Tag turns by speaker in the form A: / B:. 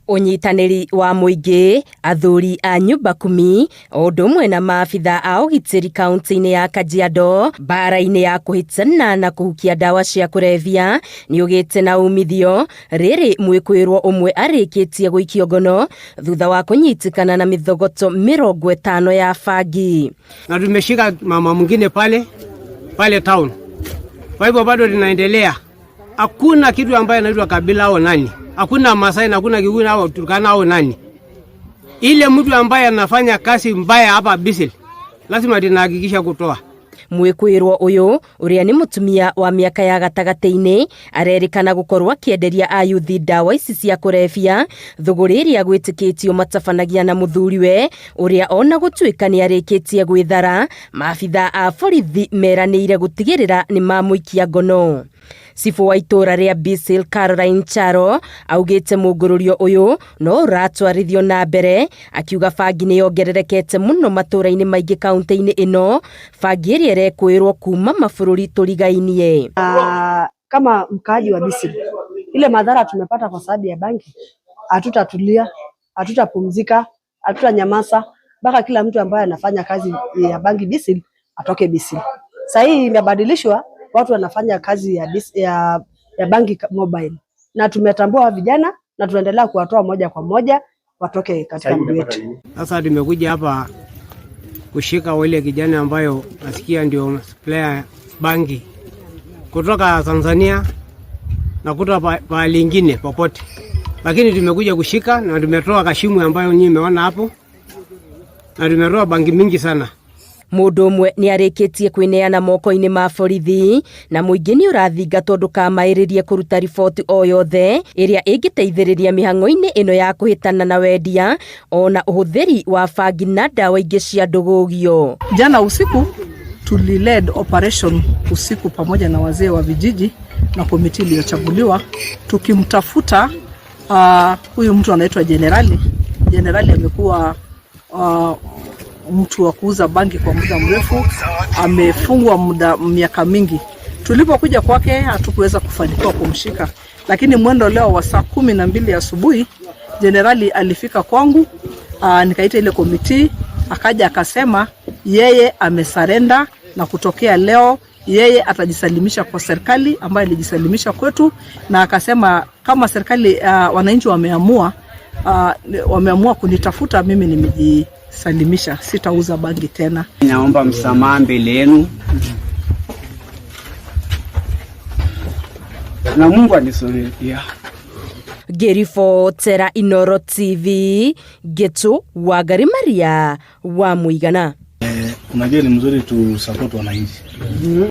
A: Ũnyitanĩri wa mũingĩ, athuri a nyumba kumi o ũndũ ũmwe na maabitha a ũgitĩri kaunti-inĩ ya Kajiado mbara-inĩ ya kũhĩtana na kũhukia ndawa cia kũrebia nĩ ũgĩte na umithio rĩrĩ mwĩkwĩrwo ũmwe arĩkĩtie gũikio ngono thutha wa kũnyitĩkana na mĩthogoto 50 ya bangi.
B: Na tumeshika mama mwingine pale pale town. Kwa hivyo bado linaendelea. Hakuna kitu ambaye anaitwa kabila au nani, hakuna Masai na hakuna Kikuyu au Turkana au nani. Ile mtu ambaye anafanya kazi mbaya hapa Bisil lazima tunahakikisha kutoa.
A: Mwĩkwĩrwo ũyũ ũrĩa nĩ mũtumia wa mĩaka ya gatagatĩ-inĩ arerĩkana gũkorwo akĩenderia ayuthi ndawa ici cia kũrebia thũgũrĩ ĩrĩa gwĩtĩkĩtio matabanagia na mũthuriwe ũrĩa ona gũtuĩka nĩ arĩkĩtie gwĩthara. Maabitha a borithi meranĩire gũtigĩrĩra nĩ mamũikia ngono. Cibũ wa itũra rĩa Bisil Caroline Charo augĩte mũngũrũrio ũyũ no ũratwarithio na mbere, akiuga bangi nĩ yongererekete mũno matũra-inĩ maingĩ kaunti-inĩ ĩno, bangi ĩrĩa ĩrekũĩrwo kuma mabũrũri tũrigainie.
C: Kama mkaaji wa Bisil, ile madhara tumepata kwa sababu ya bangi, hatutatulia, hatutapumzika, hatutanyamaza mpaka kila mtu ambaye anafanya kazi ya bangi Bisil atoke Bisil. Sasa hii imebadilishwa, watu wanafanya kazi ya bangi mobile, na tumetambua vijana na tunaendelea kuwatoa moja kwa moja watoke katika mji wetu.
B: Sasa tumekuja hapa kushika wale kijana ambayo nasikia ndio supplier bangi kutoka Tanzania na kutoka pahali ingine popote, lakini tumekuja kushika na tumetoa kashimu ambayo nyinyi mmeona hapo, na tumetoa bangi mingi sana.
A: Mũndũ ũmwe nĩ arĩkĩtie kwĩneana moko-inĩ ma borithi na mũingĩ nĩ ũrathingatwo ndũkamaĩrĩrie kũruta riboti o yothe ĩrĩa ĩngĩteithĩrĩria mĩhang'o-inĩ ĩno ya kũhĩtana na wendia ona ũhũthĩri wa bangi na ndawa ingĩ cia ndũgũgio.
D: Jana usiku tuli lead operation usiku pamoja na wazee wa vijiji na komiti iliyochaguliwa tukimtafuta huyu mtu anaitwa Jenerali. Jenerali amekuwa mtu wa kuuza bangi kwa muda mrefu, amefungwa muda miaka mingi. Tulipokuja kwake hatukuweza kufanikiwa kumshika, lakini mwendo leo wa saa 12 asubuhi jenerali alifika kwangu, nikaita ile komiti, akaja akasema yeye amesarenda na kutokea leo yeye atajisalimisha kwa serikali ambayo ilijisalimisha kwetu, na akasema kama serikali wananchi wameamua kunitafuta mimi nimejisalimisha, sitauza bangi tena.
E: Naomba msamaha mbele yenu na Mungu anisamehe pia.
A: Ngĩribotera Inooro TV Gĩtũ Wangari Maria wa Mũigana.
F: Unajua ni mzuri tu support wananchi.